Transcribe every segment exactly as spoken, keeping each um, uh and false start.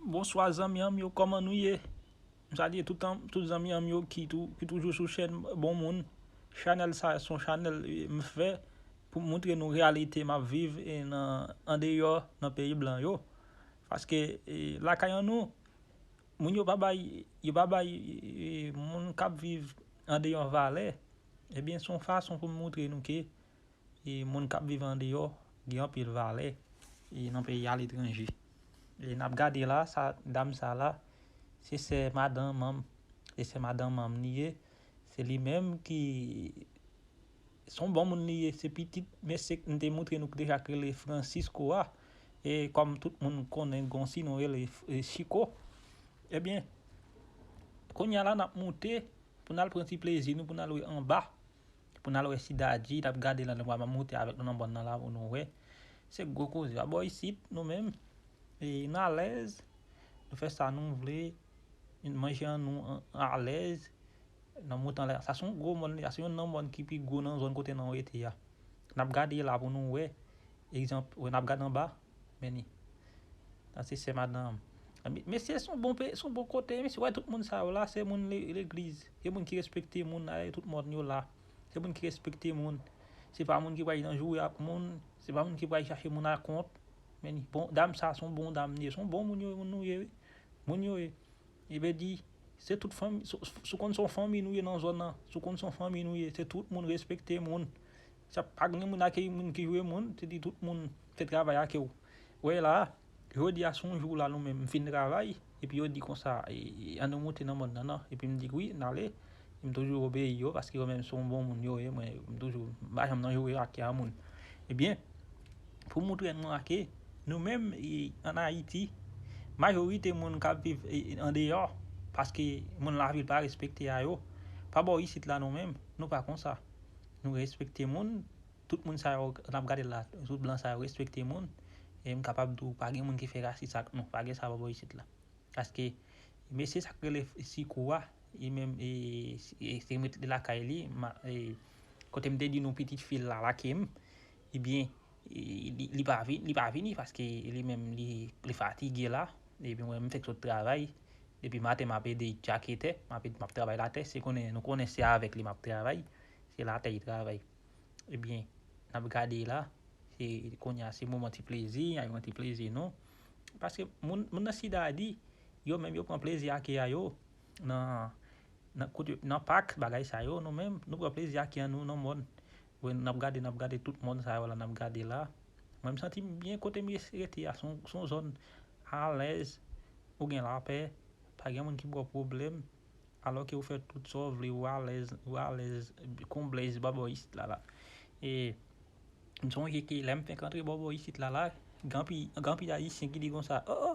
Bonswa zanmi an m yo, kòman nou ye? M salye tout, an- tout zanmi an m yo ki, tou, ki toujou sou chèn Bon Moun. Chanèl sa se yon chanèl, eh, m fè pou m montre nou reyalite m ap viv, eh, nan, andeyò, nan peyi blan yo. Paske, eh, lakay an nou, moun yo pa bay, yo pa bay, eh, moun k ap viv andeyò valè. Ebyen, se yon fason pou m montre nou ke e moun k ap viv andeyò gen anpil valè, e nan peyi aletranje. E n ap gade la, sa, dam sa la, se sè madanm an m, se sè madanm an m li ye, se li menm ki, se yon bon moun li ye, se pitit mesye m te montre nou deja k rele Francisco a, e kòm tout moun konnen gon sinon rele, e, Chiko. Ebyen, kounye a la n ap moute pou n al pran ti plezi nou, pou n al wè anba. Pou n al wè si Daddy, n ap gade la, nou pral monte avèk nou nan bòn nan la pou nou wè. Se gwo koze. A bò isit, nou menm, e, n alèz, nou fè sa nou vle, manje an nou an- alèz, nan montan la. Sa se yon gwo mòn, sa se youn nan mòn ki pi gwo nan zòn kote nou rete a. N ap gade la pou nou wè, egzanp, wè n ap gade anba, men ni. Sa se sè madanm. Mesye, se yon bon, pe- se yon bon kote, mesye, wè tout moun sa yo la, se moun le- legliz, se moun ki respekte moun, a tout mòn yo la. Se moun ki respekte moun. Se pa moun ki pral nan joure ak moun. Se pa moun ki pral chache moun a kont. Men bon, dam sa, se yon bon dam li ye. Se yon bon moun yo, moun nou ye, wi. Moun yo ye. E vle di, se tout fanmi, si, si w konn se yon fanmi nou ye nan zòn nan, si w konn se yon fanmi nou ye, se tout moun respekte moun. Sa pa gen moun akeyi moun ki joure moun, se di tout moun fè travay ake w. Wè la, jodi a se yon jou la nou menm, m fin travay, epi yo di konsa, e, e, ann nou monte nan mòn nan, non. Epi m di wi, n ale. M toujou obeyi yo, paske yo menm se yon bon moun yo ye, mwen, m toujou, m pa janm nan joure ake a moun. Ebyen, pou montre nou ake, nou menm, e, ann Ayiti, majorite moun k ap viv, e, andeyò, paske moun lavil pa respekte a yo, pa bò isit la nou menm, nou pa konsa. Nou respekte moun, tout moun sa yo n ap gade la, tout blan sa yo respekte moun, e m kapab di w, pa gen moun ki fè rasis ak nou, pa gen sa bò isit la. Paske, mesye sa k rele Sikou a, li menm, e, e, se met li lakay li, ma- e, kote m te di nou pitit fi l la lake m, ebyen, e, li, li pa vin, li pa vini paske li menm li, li fatige la, epi mwen m fèk sot travay, depi maten m ap ede l tchake tè, m ap, m ap travay latè, se konnen, nou konnen se avèk li m ap travay, se latè li travay. Ebyen, n ap gade la, se, kounye a, se moman ti plezi, n ap pran ti plezi nou. Paske moun, moun nan Sidadi, yo menm yo pran plezi ake a yo nan, nan kote, nan pak, bagay sa yo, nou menm, nou pran plezi ake a nou nan mòn. Wè, n ap gade, n ap gade tout mòn sa yo la, n ap gade la. Mwen, m santi m byen kote m rete a, se yon, se yon zòn alèz, ou gen lapè, pa gen moun ki ba w pwoblèm. Alò ke ou fè tout sa w vle, ou alèz, ou alèz, kon Blaze bò isit la la. E, m sonje ke lè m fenk antre bò, bò isit la la, gen anpil, gen anpil Ayisyen ki di konsa, o, o,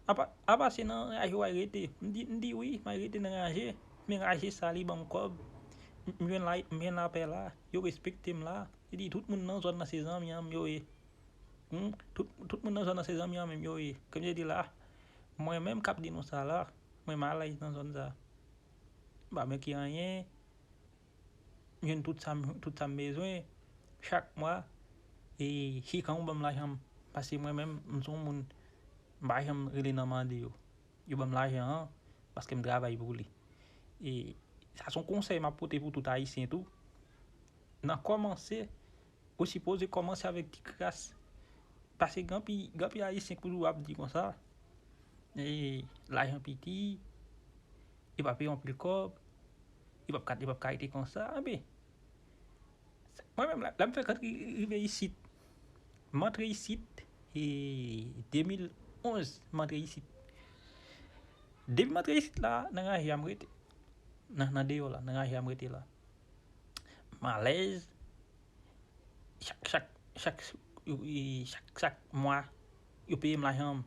apa, apa se nan raje w al rete? M di, m di wi, m al rete nan raje, men raje sa li ban m kòb, m, m jwenn la, m jwenn lapè la, yo respekte m la. Li di tout moun nan zòn nan se zanmi an m yo ye. Hmm, tout, tout moun nan zòn nan se zanmi an menm yo ye. Kòm je di la, mwen menm k ap di nou sa la, mwen m alèz nan zòn sa. M pa manke anyen, m jwenn tout sa m, tout sa m bezwen. Chak mwa, e chikan yo ban m lajan m. Paske mwen menm, m se yon moun, m pa janm rele nan mande yo. Yo ban m lajan an, paske m travay pou li. E sa se yon konsèy m ap pote pou tout Ayisyen tou. Nan kòmanse, ou sipoze kòmanse avèk ti kras. Paske gen anpil, gen anpil Ayisyen k toujou ap di konsa, e, lajan piti, yo pa peye anpil kòb, yo p ap ka, yo p ap ka rete konsa. Enben, mwen menm, lè, lè m fèk antre, rive isit, m antre isit, e, de mil onz, m antre isit. Depi m antre isit la, nan raje a m rete. Nan, nan deyò la, nan raje a m rete la. M alèz. Chak, chak, chak, chak, chak mwa, yo peye m lajan m.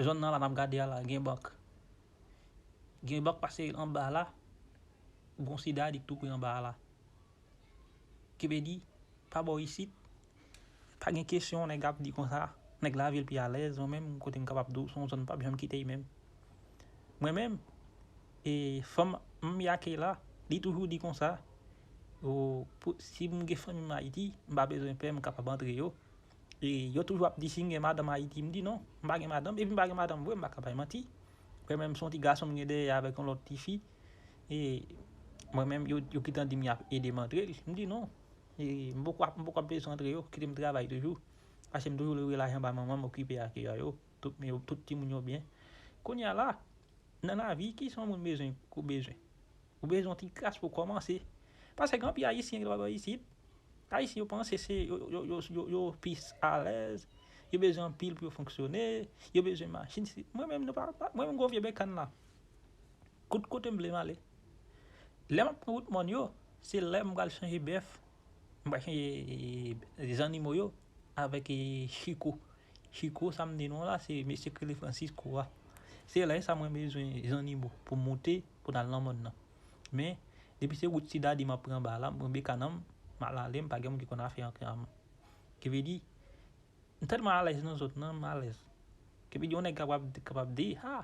Zòn nan la n ap gade a la, gen bank. Gen bank pase anba la, gon Sidadi tou pre anba la. Ki vle di, pa bò isit, pa gen kesyon nèg ap di konsa, nèg lavil pi alèz, mwen menm, kote m kapab di w, se yon zòn m p ap janm kite l menm. Mwen menm, e fanm m yake la, li toujou di konsa, o, pou, si m gen fanmi m Ayiti, m pa bezwen pè, m kapab antre yo. E yo toujou ap di si m gen madanm Ayiti, m di non, m pa gen madanm, epi m pa gen madanm vre, m pa ka bay manti. Mwen menm, se yon ti gason m gen dèyè avèk yon lòt ti fi. E mwen menm, yo, yo gentan di m y ap ede m antre l. M di non. E m poko ap, m poko ap bezwen antre yo, kite m travay toujou. Paske m toujou leve lajan ba manman m, okipe ak yo, tout, men yo, tout timoun yo byen. Kounye a la, nan lavi, kisa yon moun bezwen, ou bezwen? Ou bezwen yon ti kras pou kòmanse. Paske gen anpil Ayisyen ki pa bò isit. Ayisyen yo panse se yo, yo, yo, yo, yo plis alèz. Yo bezwen anpil pou yo fonksyone. Yo bezwen machin. Si, mwen menm, nou pa, pa- mwen menm, gwo vye bekàn la. Kout kote m vle m ale. Lè m ap pran wout mòn yo, se lè m pral chanje bèf. M pral chanje, e, zannimo yo avèk, e, chiko. Chiko, sa m di nou la, se mesye ki rele Francisco a. Se lè sa mwen bezwen zannimo pou m moute, pou n al nan mòn nan. Men, depi se wout Sidadi m ap pran anba la, m pran bekàn an m, m al ale, m pa gen moun ki konn afè antre a m. Ki vle di, m tèlman alèz nan zòn nan, m alèz. Ki vle di, yon nèg kapab, kapab di, ha,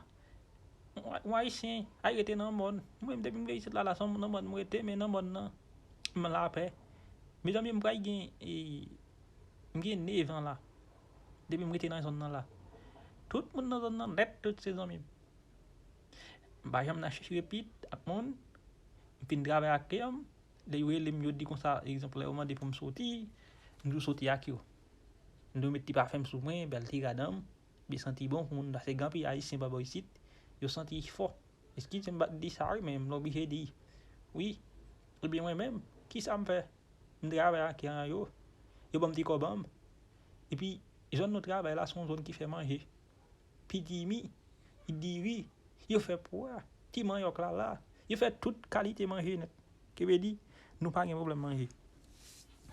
yon, yon Ayisyen, ay rete nan mòn. Mwen, depi m vle isit la, la, se nan mòn m rete, men nan mòn nan, m lapè. Mezanmi, m pral gen, e, m gen nèf an la. Depi m rete nan zòn nan la. Tout moun nan zòn nan nèt, tout se zanmi m. M pa janm nan chèche repit ak moun. M fin travay ak kè m. Lè yo rele m, yo di konsa, egzanp, lè yo mande pou m soti, m toujou soti ak yo. M toujou met ti pafen m sou mwen, bèl ti rad an m, byen santi bon pou moun, paske gen anpil Ayisyen pa bò isit, yo santi fò. Eskize m pa t di sa wi, men m oblije di. Wi. Ebyen mwen menm, kisa m fè? M travay ak kè an yo. Yo ban m ti kòb an m. Epi, zòn nou travay la, se yon zòn ki fè manje. Pitimi, diri, yo fè pwa, ti manyòk la la. Yo fè tout kalite manje nèt. Ki vle di, nou pa gen pwoblèm manje.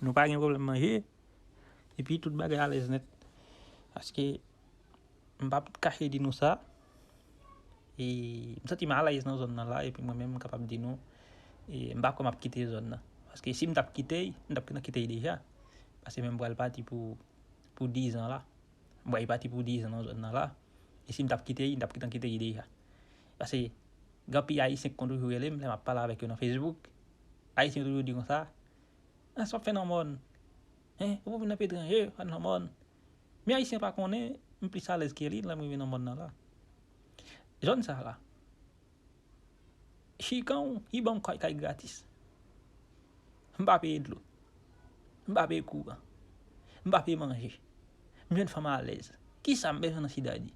Nou pa gen pwoblèm manje. Epi tout bagay alèz nèt. Paske m p ap kache di nou sa. E m santi m alèz nan zòn nan la, epi mwen menm m kapab di nou, e m pa kwè m ap kite zòn nan. Paske si m t ap kite, m t ap gentan kite deja. Paske menm m pral pati pou, pou dizan la. M pral pati pou dizan nan zòn nan la. E si m t ap kite, m t ap gentan kite deja. Paske gen anpil Ayisyen ki konn toujou rele m, lè m ap pale avèk yo nan Facebook. Ayisyen yo toujou di konsa, ah, sa w ap fè nan mòn? Hein, ou pou vin nan peyi etranje, al nan mòn. Men Ayisyen pa konnen, m plis alèz ke li, lè m rive nan mòn nan la. Zòn sa la. Chikan w, li ban m kay, kay gratis. M pa peye dlo. M pa peye kouran. M pa peye manje. M jwenn fanm alèz. Kisa m bezwen nan Sidadi?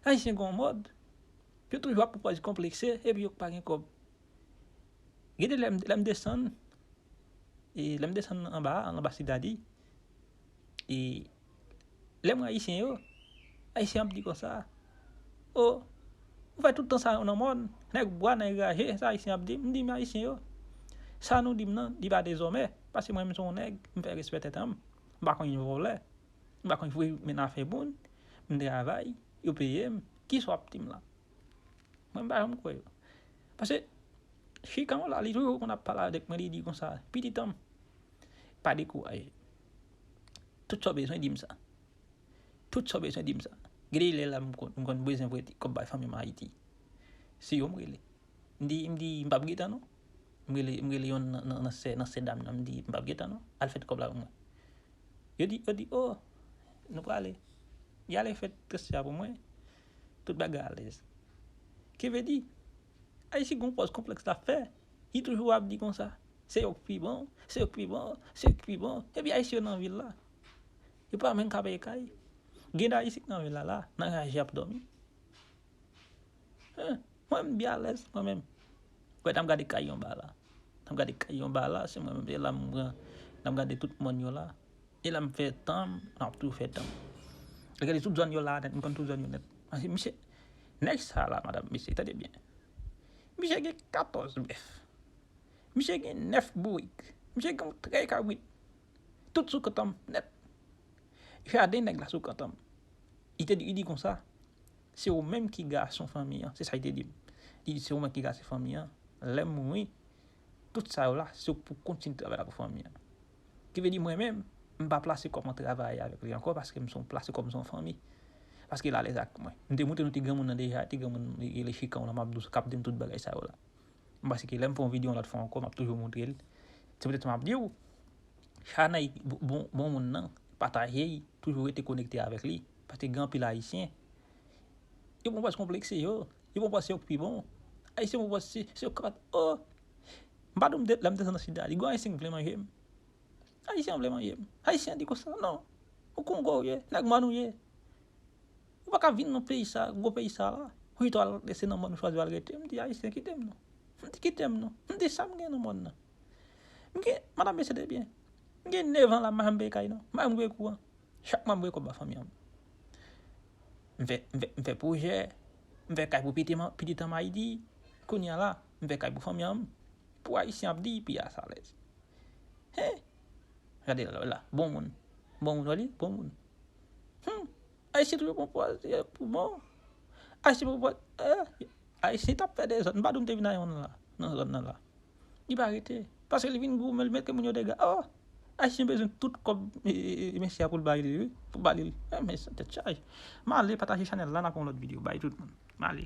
Ayisyen gen yon mòd. Yo toujou ap pwopòze konplekse, epi yo pa gen kòb. Gade lè m, lè m desann, e lè m desann anba a, anba Sidadi, e lè m wè Ayisyen yo, Ayisyen ap di konsa, o, ou fè tout tan sa yo nan mòn, nèg bwa, nèg raje, sa Ayisyen ap di. M di, men Ayisyen yo, sa nou di m nan, li pa dezòmè, paske mwen, m se yon nèg, m fè respè tèt an m, m pa konn vòlè, m pa konn voye mennen afè moun, m travay, yo peye m, kisa w ap di m la? Mwen, m pa janm kwè yo. Paske, chikan w la, li toujou konn ap pale avèk mwen, li di konsa, pitit an m, pa dekouraje. Tout sa w bezwen, di m sa. Tout sa w bezwen, di m sa. Gade lè la m konn, m konn bezwen voye ti kòb bay fanmi m Ayiti. Se yo m rele. M di, m di, m p ap gentan non. M rele, m rele yonn nan, nan, nan sè, nan sè dam nan, m di, m p ap gentan non. Al fè ti kòb la pou mwen. Yo di, yo di, o, nou prale. Y ale fè transfè a pou mwen. Tout bagay alèz. Ki vle di, Ayisyen gon pòz konplèks l ap fè. Li toujou ap di konsa, se yo k pi bon, se yo k pi bon, se yo k pi bon. Epi Ayisyen yo nan vil la. Yo pa menm ka peye kay. Gen de Ayisyen k nan vil la la, nan raje y ap dòmi. Hein, mwen, m byen alèz, mwen menm. Wè, n ap gade kay yo anba la. N ap gade kay yo anba la, se mwen menm, se la m pran. N ap gade tout mòn yo la. E la m fè tan m, n ap tou fè tan m. E gade tout zòn yo la nèt, m konn tout zòn yo nèt. Paske misye, nèg sa la, madanm, mesye, tande byen. Misye gen katòz bèf. Misye gen nèf bourik. Misye gen yon trèy kabrit. Tout sou kont an m nèt. Jaden nèg la sou kont an m. Li te di, li di konsa, se ou menm ki gason fanmi an. Se sa li te di m. Li di, se ou menm ki gason fanmi an. Lè m mouri, tout sa yo la, se ou pou kontinye travay la pou fanmi an. Ki vle di mwen menm, m pa plase kòm yon travayè avèk li ankò, paske m se yon plase kòm se yon fanmi. Paske l alèz ak mwen. M te montre nou ti granmoun nan deja, ti granmoun li rele Chikan w la, m ap di w, k ap di m tout bagay sa yo la. M panse ke lè m fè yon videyo yon lòt fwa ankò, m ap toujou montre l. Se poutèt sa m ap di w, chanèl bon, bon, bon moun nan, pataje l, toujou rete konekte avèk li. Paske gen anpil Ayisyen, yo pran pwòs konplekse yo. Yo pran pwòs se yo k pi bon. Ayisyen pran pwòs se, se yo k kapab. Oh! M pa di w m te, lè m desann nan Sid la, li gen Ayisyen k vle manje m. Ayisyen vle manje m. Ayisyen di konsa, non. Ou Kongo w ye, nèg mòn ou ye. Ou pa ka vin nan peyi sa, gwo peyi sa la. Ou chita al, se nan mòn ou chwazi al rete. M di, Ayisyen, kite m non. M di, kite m non. M di, sa m gen nan mòn nan? M gen, madanm mesye te byen. M gen nèf an la, m pa janm peye kay non. M pa janm peye kouran. Chak mwa m voye kòb ba fanmi an m. M fè, m fè, m fè pwojè. M fè kay pou pitit an, pitit an m Ayiti. Kounye a la, m fè kay pou fanmi an m. Pou Ayisyen ap di, peyi a sa alèz. Hen! Gade la, la, bon moun. Bon moun, wè li? Bon moun. Hmm! Ayisyen toujou pran pwòz pou bon. Ayisyen pran pwòz, eh, Ayisyen t ap fè dezòd. M pa di w m te vin Ayewonn la, nan zòn nan la. Li pa rete. Paske li vin goumen, li mete moun yo dega. Oh! Ayisyen bezwen tout kòb, e, e, e, mesye a pou l ba li, wi. Pou ba li. Eh, men se tèt chaje. M ale pataje chanèl la, n ap yon lòt videyo. Bay tout moun. M ale.